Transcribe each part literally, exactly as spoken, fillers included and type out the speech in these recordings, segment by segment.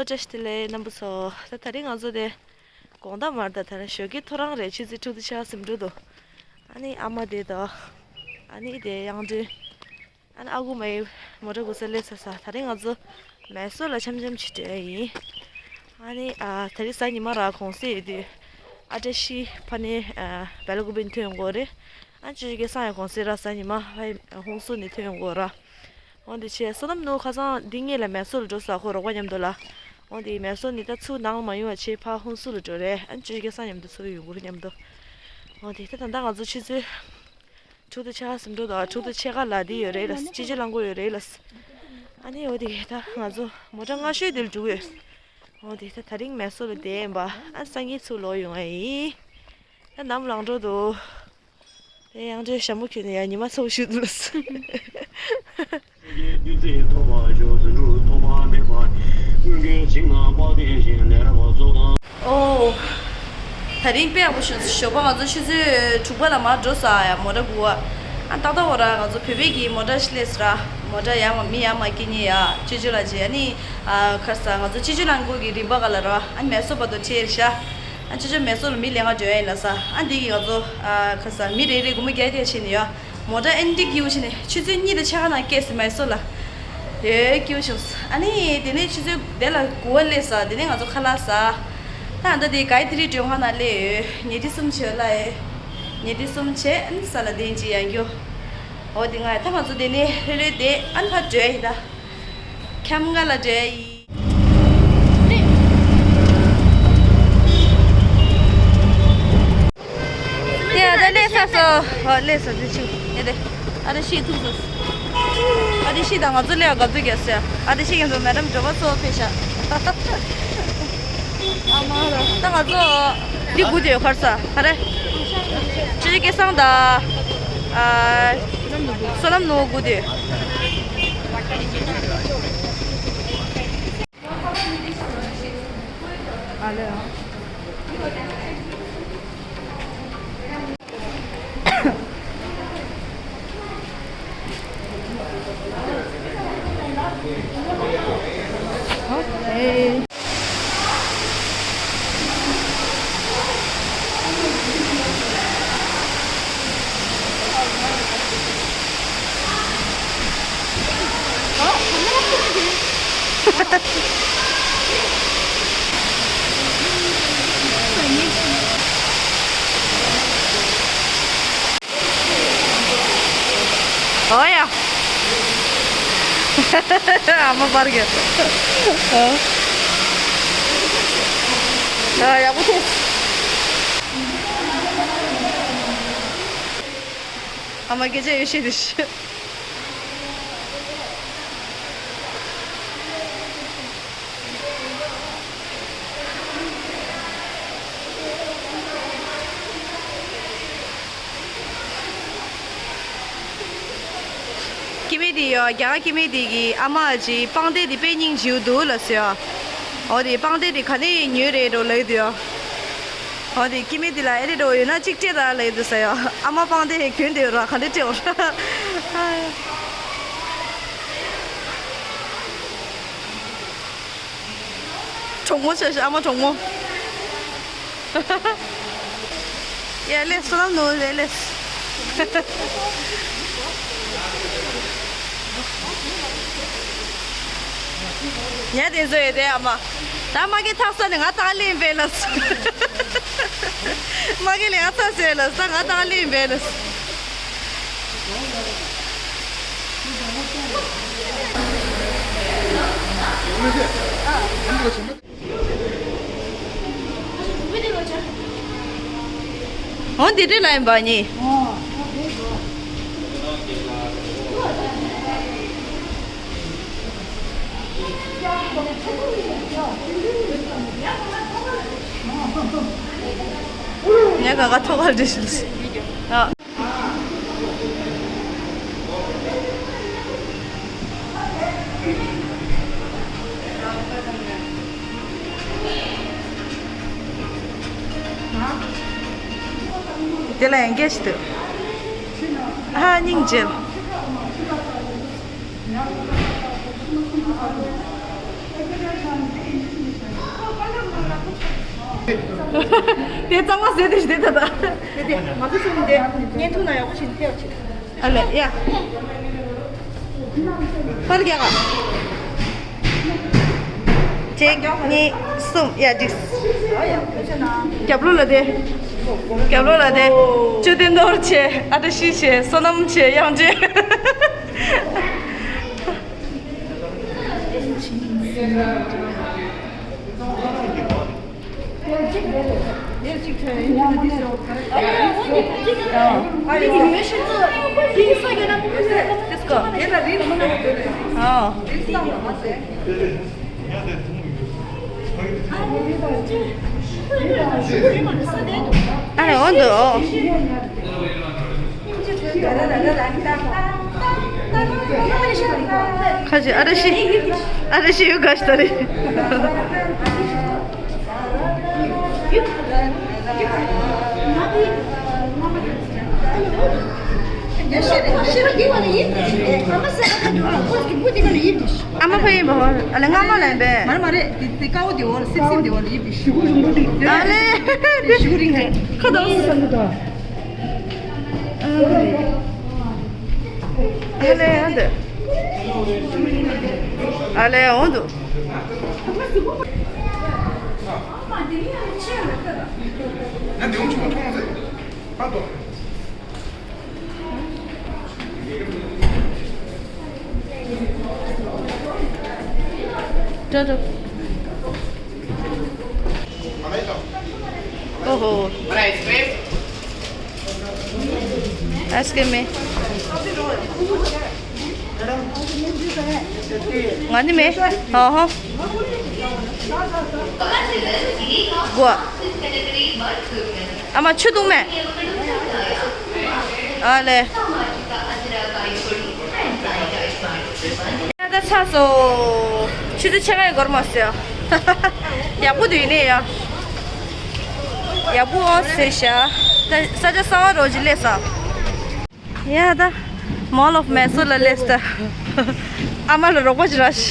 བཀྲ་ཤིས་བདེ་ལེགས་རྣམ་པ་ཚོ། ད་དེ་རིང་ང་ཚོ་དེ་དགོང་དག་མར་ད་ད་རེས་ཞོགས་ཀའི་ཐོ་རངས་རེད། ཆུ་ཚོད་དྲུག་དང་ཕྱེད་ཀ་ཟིན་འགྲོ་འདུག་ཨ་ནི་ཨ་མ་དེ་དང་། ཨ་ནི་དེ་གཡང་སྒྲོན། ཨ་ནི་ཨ་ཁུ་མ་ཡི་མོ་ཊ་སྒུག་ས་སླེབས་ཚར་ས། ད་རེས་ང་ཚོ་མེ་སོར་ལ་འཆམ་འཆམ་བྱེད་འགྲོ་ཡ་ཡིན། ཨ་ནི་ཨ་ད་རེས་གཟའ་ཉི་མ་ར་གུང་སེང་ཡོད་དུས། ཨ་བཀྲ་ཤིས་ཕ་ནས་ཨ་སྦེལ་ཀོབ་ནས་ཐོན་ཡོང་གི་རེད། ཨ་ནི་ཅོ་ཅོ་སྐལ་བཟང་ཡང་གུང་སེང་ར་གཟའ་ཉི་མ་ཕ་ཧུན་སུར་ནས་ཐོན་ཡོང་གི་ར། འོ་འདི་བྱས། བསོད་ནམས་ནོར་བུ་ཁ་སང་འདི་ངེད་ལ་མེ་སོར་ལ་འགྲོ་ས། ཁོ་རོགས་པ་མཉམ་དུ་ལ། འོ་འདི་མེ་སོར་ནས་ད་ཚུར་ནང་ལ་མ་ཡོང་བ་བྱས། ཕ་ཧུན་སུར་ལ་འགྲོ་རེད། ཨ་ནི་ཅོ་ཅོ་སྐལ་བཟང་མཉམ་དུ་ཚུར་ཡོང་གི་རེད་མཉམ་དུ། འོ་འདི་ད་ད་ལྟ་ང་ཚོ་ཆུ་ཚོད་དྲུག་དང་ཕྱེད་ཀ་ཟིན་འགྲོ་འདུག་དྲུག་དང་ཕྱེད་ཀ་ལ་འདི་ཡོད་རེད་ལ། སྤྱི་སྤྱོད་རླངས་འཁོར་ཡོད་རེད་ལ། ཨ་ནི་འོ་དེ་ད་ང་ཚོ་མོ་ཊ་སྔ་ཤོས་དེ་ལ་འགྲོ་གི་ཡོད། འོ་དེ་ད་དེ་རིང་མེ་སོར་ལ་བསྡད་ཡིན་པ། ཨ་སང་ཉིན་ཚུར་ལོག་ཡོང་ཡ་ཡིན། ད་ནམ་ལངས་འགྲོ་འདུག་དེ་གཡང་སྒྲོན་ཞྭ་མོ་གྱོན་ནས་ཡ། ཉི་མ་ཚ་པོ་ཞིག་འདུག་ལ། ཨོ། ད་རིང་དཔེ་ཡག་པོ་བྱུང་སོང་། ཞོགས་པ་ང་ཚོ་ཆུ་ཚོད་དྲུག་པ་ལ་མར་འགྲོ་ས་ཡ། མོ་ཊ་སྒུག་པ། ཨ་ཏག་ཏག་འོ་ར། ང་ཚོ་བོད་པའི་གི་མོ་ཊ་ཞིག་སླེབས་སོང་ར། མོ་ཊ་ཡར་མར་མི་ཡར་མར་སྐྱེལ་མཁན་ཡ། ཅོ་ཅོ་ལགས་ཀྱིས། ཨ་ནི་ཨ་ག་རེ་ཟ། ང་ཚོ་སྤྱི་སྤྱོད་རླངས་འཁོར་གྱི་རིམ་པ་ག་ལ་ར། ཨ་ནི་མེ་སོར་བར་དུ་ཁྲིད་ཤག་ཨ་ཅོ་ཅོ་མེ་སོར་ལ་མི་ལེན་ག་འགྲོ་ཡ་ཡིན་ལབ་ས། ཨ་འདི་གི་ང་ཚོ་ཨ་ག་རེ་ཟ། མི་རེ་རེ་སྒོར་མོ་བརྒྱ་བརྒྱ་བྱས་ནས་ཡ། མོ་ཊ་ཨེ་འདྲ་སྐྱིད་པོ་བྱས་ནས་ཆུ་ཚོད་གཉིས་དང་ཕྱེད་ཀ་ནང་སྐྱེལ་སོང་མེ་སོར་ལ། ཡོད། སྐྱིད་པོ་བྱུང་སོང་། ཨ་ནི་དེ་ནས་ཆུ་ཚོད་དེ་ལ་དགུ་པ་སླེབས་ས། དེ་ནས་ང་ཚོ་ཁ་ལག་ཟ། ད་ད་ལྟ་དེ་ག་ཡི་ཐི་རི་མགྲོན་ཁང་ནང་སླེབས་ཡོད། ཉལ་ཁྲི་གསུམ་བྱས་ལ་ཡོད། ཉལ་ཁྲི་གསུམ་བྱས། ཨ་ནི་ས་ལ་གདན་གཅིག་ཡང་རྒྱུ། འོ་དེ་ང་ད་ང་ཚོ་དེ་ནས་ལྷོད་ལྷོད་བསྡད། ཨ་ནི་ཕར་འགྲོ་ཡ་ཡིན་ད། ཁྱམས་ཁ་ལ་འགྲོ་ཡ་ཡིན། དེ་ཨ་ད་སླེབས་ཚར་སོང་། ཨོ་སླེབས་སོང་། དེ་ཆུ་དེ་དེ། ཨ་ད་ཤི་ཐུག་སོང་། ཨ་ད་ཤི་དང་ང་ཚོ་སླེབས་ཡ་དགའ་པོ་རྒྱག་སོང་། ཨ་ད་ཤི་ཡང་ཚོ་མེ་ཌམ་འགྲོ་བ་ཚོ་ཕེབས་ཤག་ཨ་མ་ལ་ད་ང་ཚོ་འདི་སྒུག་བསྡད་ཡོད། ག་རེ་ཟ། ག་རེ། ཅོ་ཅོ་སྐལ་བཟང་དང་། ཨ་བསོད་ནམས་ནོར་བུ་སྒུག་བསྡད་ཡོད། ཨོ་ཡ། ཨ་མ་པར་གྱི། ཨ། ཨ་ཡག་པོ་ཐོན། ཨ་མ་སྐད་ཆ་ཡོད་ཤེས་དེ་ཤེས། སྐྱེ་དམན་དེ་ཡོ། རྒྱ་གར་སྐྱེ་དམན་དེ་གི་ཨ་མ་ཅིག་པང་གདན་དེ་དཔེ་སྙིང་རྗེ་པོ་འདུག་ལབ་སོང་ཡོ། འོ་དེ་པང་གདན་དེ་ག་ནས་ཉོས་རེད་འགྲོ་ལབ་ཀྱི་འདུག་ཡོ། འོ་དེ་སྐྱེ་དམན་དེ་ལ་ཨེ་རེད་འགྲོ་ཡོད་ན་གཅིག་སྤྲད་དང་ལབ་ཀྱི་འདུག་ཟེར་ཡོ། ཨ་མ་པང་གདན་ཧེ་གྱོན་བསྡད་ཡོད་ར། ག་འདྲ་སྤྲད་འོ་ར། གྲོགས་མོ་ཆགས་ཤག་ཨ་མ་གྲོགས་མོ། ཡ་ལེ་བསོད་ནམས་ནོར་བུ་ལེ་ལེ། ཉལ་བསྡད་བཟོས་ཡོད་དེ་ཨ་མ། ད་མ་གི་ཐག་ས་ནས་ང་ཏང་ལེན་པས་ལ། མ་གི་ལེན་ང་ཚ་ཟེར་ལ་ས་ང་ཏང་ལེན་པས་ལ། འོ་འདི་འདྲ་ལ་ཡིན་པ་ནི། ངས་ག་ག་ཐོག་ཁར་འདྲི་ཞིག་ཨ། དེ་ལ་ཡང་སྐད་ཞིག་འདུག་ཧ་སྙིང་རྗེ། དེ་གཙང་མ་ཟེར་དེ་ཞིག་དེ་ད་ད། དེ་དེ་ང་ཚོ་གསུམ་དེ་བརྙན་ཐུང་ན་ཡག་པོ་ཞིག་ཐེབས་ཆེ། ཨ་ལེ་ཡ། པར་རྒྱག་ག་གཅིག་གཉིས་གསུམ། ཡ་འགྲིག་རྒྱབ་ལོགས་ལ་དེ། རྒྱབ་ལོགས་ལ་དེ། ཅོ་ཏན་རྡོ་རྗེ་ཆེ། ཨ་བཀྲ་ཤིས་ཆེ། བསོད་ནམས་ཆེ། དབྱངས་ཅན། ཨ་རེ་འོ་འདུག་ཁ་ཅིག་ཨ་ར་ཤི། ཨ་ར་ཤི་ཡོད་ག་ཤི་ད་རེ། ཨ་མ་ཕ་ཡིན་པ་ཧོ། ཨ་ལེ་རྔ་མ་ལ་ཡིན་པས། མ་རེད་མ་རེད། དེ་དེ་དཀར་པོ་དེ་འོ་ལ་སིམ་སིམ་དེ་འོ་ལ་ཡིབ་དེ་ཞུ་གུ་རིང་པོ་དེ། ཨ་ལེ། དེ་ཞུ་གུ་རིང་རེད། ཁ་དོག་ཨ་ལེ་ཨ་འདི། ཨ་ལེ་འོང་འདུག་འགྲོ་འགྲོ། ཨོ་ཧོ། ཨེག་སི་ཀིའུ་མི། ང་ནི་མེད། ཨ་ཧོ། གོ། ཨ་མ་ཆུ་འཐུང་མེད། ཨ་ལེ། ཡ་ད་ཚར་སོང་། ཆུ་ཚོད་ཕྱེད་ཀ་ཡི་སྒོར་མ་ཟེར། ཡག་པོ་འདུག་ཡིན་ནའི་ཡ། ཡག་པོ་ཨོ་ཟེར་བཞག་ད་ས་ཆ་གསར་པ་རོགས་ཅིག་སླེབས་སོང་། ཡ་ད། Mall of Mysore ལ་སླེབས་སོང་། ཨ་མ་ལ་རོགས་པ་ཅིག་རག་ཤག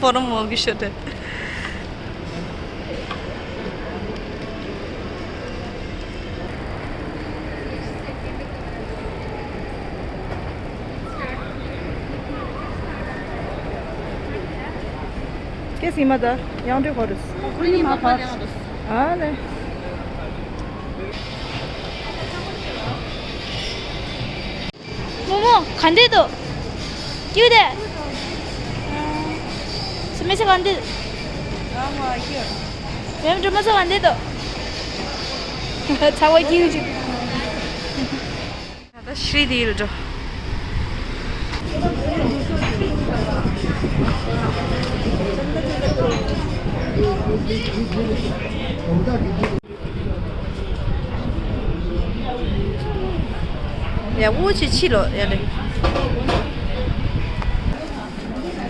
Forum Mall གི་ཤོ་ཏེ། ཀེ་སི་མ་ད་ཡང་འདྲི་ཧོ་རུ། ཁོ་ཡི་མ་པ་ཡང་རུ། ཨ་ལེ། རྨོ་མོ་ག་འདྲ་འདུག་ཀྱུ་ཏེ། སུ་མེ་ས་ག་འདྲ་འདུག་མེམ་སྒྲོལ་མ་ས་ག་འདྲ་འདུག་ཚ་བ་ཀྱུ་ཅིག་ད་ཤི་དེ་ཡིན་འགྲོ། ཡག་པོ་ཅིག་ཕྱིས་ལོ་ཡ་རེད།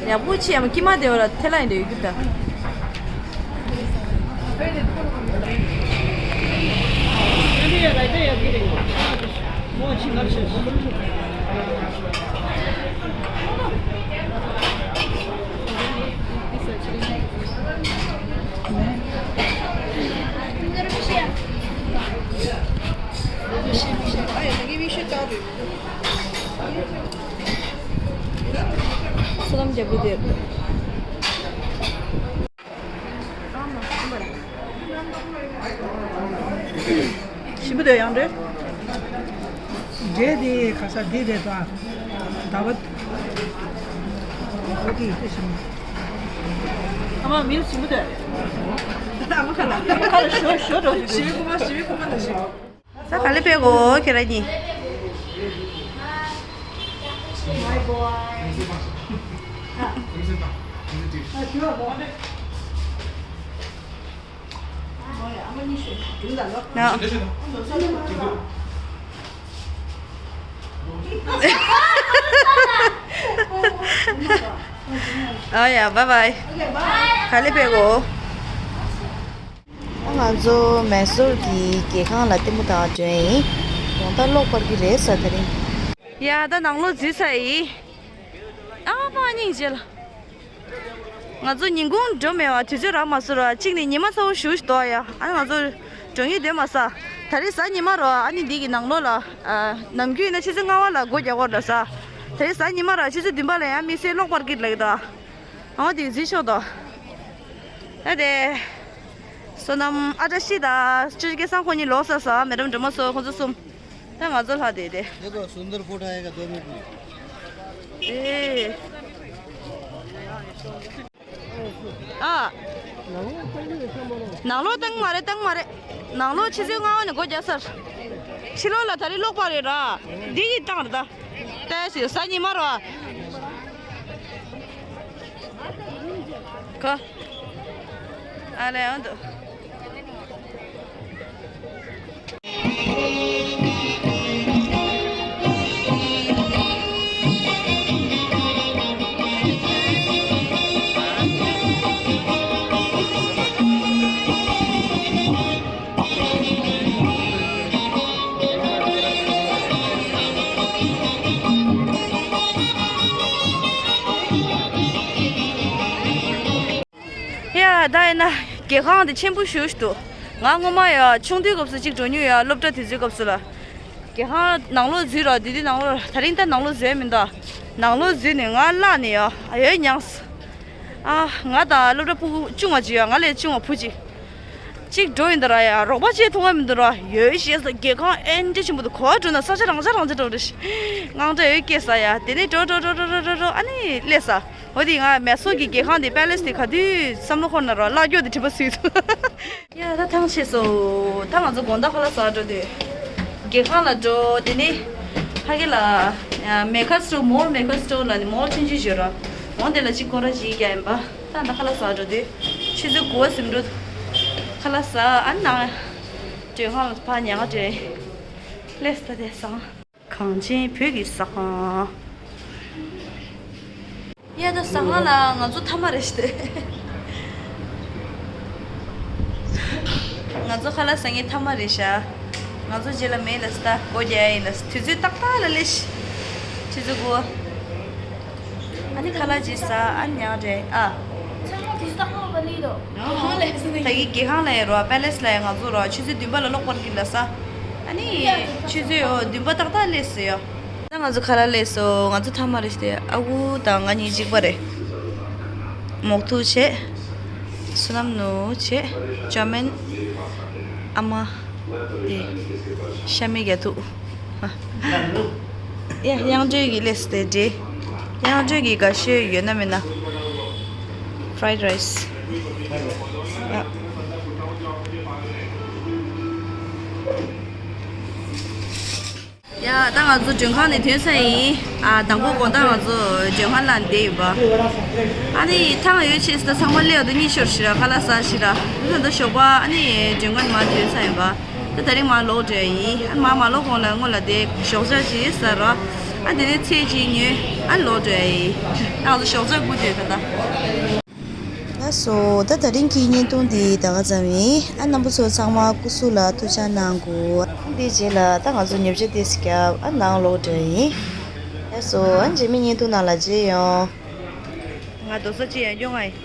ཡག་པོ་ཅིག་ཡ་མ་ཀི་མ་དེ་བ་ལ་ཐེ་ལ་ཡིན་འདྲ་ཡོད་རྒྱུ་ད། བསོད་ནམས་རྒྱལ་པོ་དེར། ཞིམ་པོ་དེ་ཡང་རེད། འབྲས་དེ་ག་ས་དེ་རེད་ད། ཟླ་བ། ཨོ་དེ་དེ་ཞིམ། ཨ་མ་མིན་ཞིམ་པོ་དེ། ཨ་མ་ཁ་ལ་ཁ་ལ་ཞོ་ཞོ་འགྲོ་ཞིམ། ཞིམ་པོ་མ་ཞིམ་པོ་མ་ན་ཞིམ། ས་ག་ལེ་པེ་གོ་ཁྱེད་རང་གཉིས། ན། ཨ་ཡ་བའི་བའི། ག་ལེ་པེ་གོ། ཨ་ ང་ཚོ་མེ་སོར་གྱི་རྒྱལ་ཁང་ལ་ལྟད་མོ་ལྟ་བར་འགྲོ་ཡིན། དགོང་དག་གློག་སྤར་གྱི་རེད་ས་དེ་རིང་། ཡ་ད་ནང་ལོགས་འཛུལ་ཚར་ཡིན། ཨ་མ་སྙིང་རྗེ་ལ། ང་ཚོ་ཉིན་གུང་འགྲོ་མེད་པ་དུས་ཚོད་རག་མ་སོང་ར། གཅིག་ནས་ཉི་མ་ཚ་བོ་ཞེ་པོ་ཞིག་འདུག་ཡ། ཨ་ང་ཚོ་འགྲོ་སྙིང་འདོད་མ་ས། ད་རེས་གཟའ་ཉི་མ་རེད་པ། ཨ་ནི་འདི་གི་ནང་ལོགས་ལ་ཨ་ནམ་རྒྱུན་ཡིན་ན་ཆུ་ཚོད་ལྔ་པ་ལ་སྒོ་རྒྱག་གི་རེད་ས། ད་རེས་གཟའ་ཉི་མ་རེད་པ། ཆུ་ཚོད་བདུན་པ་ལ་ཡང་དམིགས་བསལ་གློག་སྤར་གྱི་ལབ་ཀྱི་འདུག་ཨ་འདི་གཟིགས་ཤོག་དང་། ད་དེ་བསོད་ནམས་ཨ་བཀྲ་ཤིས་དང་ཅོ་ཅོ་སྐལ་བཟང་ཁོང་གཉིས་ལོག་ཚར་ས། མེ་ཌམ་སྒྲོལ་མ་སོགས་ཁོང་ཚོ་གསུམ། ད་ང་ཚོ་ལྷག་བསྡད་དེ། देखो सुंदर फोटो आएगा दो मिनट में। ཨེ། ཨ། ནང་ལོགས་བཏང་མ་རེད། བཏང་མ་རེད། ནང་ལོགས་ཆུ་ཚོད་ལྔ་པ་ནས་སྒོ་རྒྱག་ཚར། ཕྱི་ལོགས་ལ་ད་རེས་གློག་སྤར་རེད་ར། འདི་ཡིས་བཏང་རེད་ད། ལྟ་ཞིག་གཟའ་ཉི་མ་རེད་པ། ཁ། ཨ་ལས་ཡང་འདུག་ཡ་ད་ཡིན་ན་རྒྱལ་ཁང་དེ་ཆེན་པོ་ཞེ་པོ་ཞིག་འདུག་ང་སྔོན་མ་ཡ་ཆུང་དུས་སྐབས་སུ་གཅིག་འགྲོ་མྱོང་ཡ། སློབ་གྲྭ་དེ་ཚོའི་སྐབས་སུ་ལ། རྒྱལ་ཁང་ནང་ལོགས་འཛུལ་ར། དེ་དུས་ནང་ལོགས། ད་རིང་ད་ནང་ལོགས་འཛུལ་མི་འདུག་ནང་ལོགས་འཛུལ་ནས་ང་བརླག་ནས་ཡ་ཨ་ཡོད་མྱངས། ཨ་ང་དང་སློབ་གྲྭ་ཕྲུ་གུ་ཆུང་བ་གཅིག་ཡོད། ང་ལས་ཆུང་བ་བུ་གཅིག་གཅིག་འགྲོ་ཡིན་ད་ར་ཡ། རོགས་པ་བྱེད་ཐུབ་ཀྱི་མི་འདུག་ར། ཡོད་ཤེས་ས་རྒྱལ་ཁང་ཨེ་འདྲ་ཆེན་པོ་འདུག་ག་པར་འགྲོ་ན་ས་ཆ་རང་ཆ་རང་ཆ་འགྲོ་རེད། དངངས་སྐྲག་ཡོད་སྐྱེས་ས་ཡ། དེ་ནས་འགྲོ་འགྲོ་འགྲོ་འགྲོ་འགྲོ་འགྲོ་འགྲོ་ཨ་ནི་སླེབས་ས། འོ་དེ་ང་མེ་སོར་གྱི་རྒྱལ་ཁང་དེ་པེ་ལེ་སི་དེ་ག་དུས་བསམ་བློ་འཁོར་ན་ར་བརླག་རྒྱུ་དེ་དྲན་པ་སུས་ཐུབ། ཡ་ད་ཐང་ཆད་སོང་། ད་ང་ཚོ་དགོང་དག་ཁ་ལག་ཟ་འགྲོ་དུས། རྒྱལ་ཁང་ལ་འགྲོ། དེ་ནས་ཕ་གི་ལ་མེ་ཁ་སི་ཊོ། མོལ་མེ་ཁ་སི་ཊོ་ལ་ནི་མོལ་ཆུང་ཆུང་ཞིག་ཡོད་ར། འོ་དེ་ལ་གཅིག་སྐོར་ར་བྱེད་རྒྱུ་ཡིན་པ། ད་ད་ཁ་ལག་ཟ་འགྲོ་དུས་ཆུ་ཚོད་དགུ་པ་ཟིན་འགྲོ། ཁ་ལག་ཟ་ཨ་ནང་མགྲོན་ཁང་ལ་ཕར་ཉལ་ག་འགྲོ། ལེས་ད་དེ་སང་། གངས་ཅན་བོད་ཀྱི་ཟ་ཁང་། ཡ་ད་ཟ་ཁང་ལ་ང་ཚོ་མཐའ་མ་རེད་ཤག་སྟེ། ང་ཚོ་ཁ་ལག་ཟ་མཁན་མཐའ་མ་རེད་ཤག་ང་ཚོ་རྗེས་ལ་མེད་ལ་ས། ད་སྒོ་རྒྱག་ཡ་ཡིན་ལ་ས། དུས་ཚོད་ཏག་ཏག་ལ་སླེབས་ཤག་ཆུ་ཚོད་དགུ། ཨ་ནི་ཁ་ལག་ཅིག་ཟ། ཨ་ནི་ཉལ་འགྲོ་ཡ་ཡིན། ཨ། ཚང་མ་དུས་ཚོད་ཏག་ཏག་ལ་སླེབས་འདུག་ད་གི་རྒྱལ་ཁང་ལ་ཡ་རོ། པེ་ལེ་སི་ལ་ཡ་ང་ཚོ་རོ། ཆུ་ཚོད་བདུན་པ་ལ་གློག་སྤར་གི་ལ་ས། ཨ་ནི་ཆུ་ཚོད་འོ་བདུན་པ་ཏག་ཏག་སླེབས་སོང་ཡ། ད་ང་ཚོ་ཁ་ལག་སླེབས་སོང་། ང་ཚོ་མཐའ་མ་རེད་ཤག་སྟེ། ཨ་ཁུ་དང་ང་གཉིས་གཅིག་པ་རེད། མོག་ཐུག་བྱས། བསོད་ནམས་ནུ་བྱས། ཅོ་མིན། ཨ་མ། དེ། ཤ་མེད་རྒྱ་ཐུག་ཡ་གཡང་སྒྲོལ་གྱི་སླེབས་སོང་སྟེ་འདྲེ། གཡང་སྒྲོལ་གྱི་དགའ་ཤོས་ཡོད་ན་མེད་ན། ཕ་རའེ་ཌི་རའེ་སི། ཡ། ཡ་ད་ང་ཚོ་མགྲོན་ཁང་ནས་ཐོན་ཚར་ཡིན། ཨ་དང་པོ་དགོང་དག་ང་ཚོ་མགྲོན་ཁང་ལ་བསྡད་ཡོད་པ། ཨ་ནི་ཐང་ཡོད་ཆེད་ས་ཚང་མ་སླེབས་འདུག་གཉིད་ཤོར་ཤག་ར། ཁ་ལག་ཟ་ཤག་ར། ད་ལྟ་ཞོགས་པ་ཨ་ནི་མགྲོན་ཁང་ནས་མར་ཐོན་ཚར་ཡིན་པ། ད་དེ་རིང་མར་ལོག་འགྲོ་ཡ་ཡིན། ཨ་ནི་མར་མ་ལོག་གོང་ལ་སྔོན་ལ་དེ་ཞོགས་ཇ་ཅིག་ཟ་ར། ཨ་དེ་ནས་ཚལ་ཅིག་ཉོས། ཨ་ལོག་འགྲོ་ཡ་ཡིན། ད་ང་ཚོ་ཞོགས་ཇ་སྒུག་བསྡད་ད་ལྟ། ལགས་སོ། ད་དེ་རིང་གི་བརྙན་ཐུང་འདི་ད་ག་ཙམ་ཡིན། ཨ་རྣམ་པ་ཚོ་ཚང་མ་སྐུ་གཟུགས་ལ་ཐུགས་ཅག་གནང་དགོས། དེའི་རྗེས་ལ་ད་ང་ཚོ་ཉོ་ཆ་ཏོག་ཙམ་བརྒྱབ། ཨ་ནང་ལོག་འགྲོ་ཡིན། ལགས་སོ། ཨ་རྗེས་མའི་བརྙན་ཐུང་ནང་ལ་མཇལ་ཡོང་། ང་རྡོ་ས་ཅིག་ཡང་སྐྱོང་ང་ཡིན།